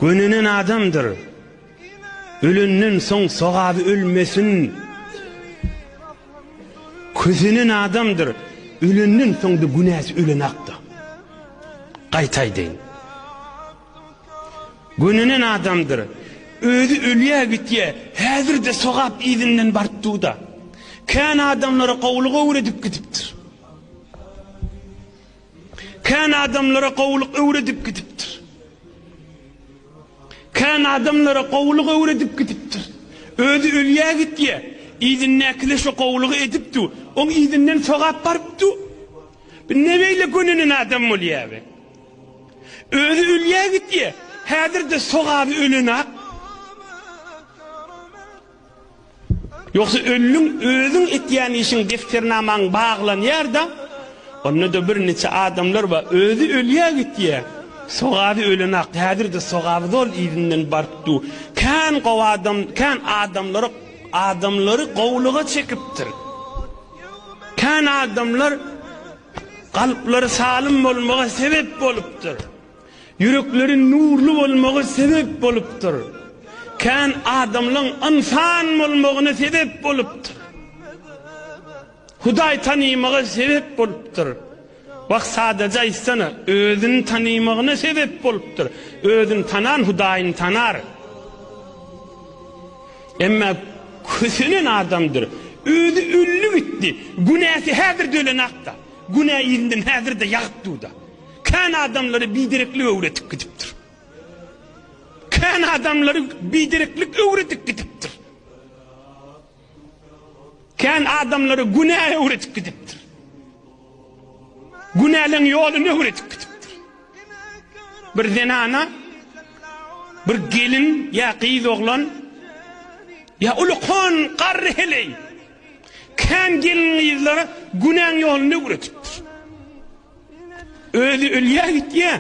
Gönenen adamdyr. Ölenden soň sogaby ölmesin. Kösenen adamdyr. Ölenden soň-da günäsi ölenakda. Gaýta aýdaýyn. Gönenen adamdyr. Özi ölýä gitýä, häzir-de sogap yzyndan baryp dur-da. Kän adamlara gowulyk öwredip gidipdir. Kän adamlara gowulyk öwredip gidipdir. Kän adamlara gowulyk öwredip gidipdir. Özi ölýä gitýä. Yzyndakiler şo gowulygy edip dur. Oň yzyndan sogap baryp dur. Bu ne beýle gönenen adam bolýa be? Özi ölýä gitýä. Häzir-de sogaby ölenak. Ýogsa öldüň, özüň etýän işiň defternamaň baglanýar-da, onda-da birniçe adamlar bar, özi ölýä gitýä, sogaby ölenak, häzir-de sogaby zol yzyndan baryp dur. Kän gowy adam, kän adamlary, adamlary gowulyga çekipdir. Kän adamlar kalplary salym bolmaga sebep bolupdyr. Ýürekleri nurly bolmagy sebep bolupdyr. Kän adamlaň ynsan bolmagyna sebep bolupdyr. Hudaý tanymaga sebep bolupdyr. Wah sadaja aýtsana, özüni tanymagyna sebep bolupdyr. Özüni tanan Hudaýyny tanar. Emma kösenen adamdyr. Özi öldi gitdi. Günäsi häzir dölenakda. Günä yzyndan häzir-de ýagyp dur-da. Kän adamlary bidereklik öwretip gidipdir. Kän adamlary bidereklik öwredip gidipdir. Kän adamlary günä öwretip gidipdir. Günäleň ýoluny öwretip gidipdir. Bir zenana bir gelin ýa gyz oglan ýa ulukan garry heleý kän gelin-gyzlara günäň ýoluny öwretipdir. Özi ölýä gitýä.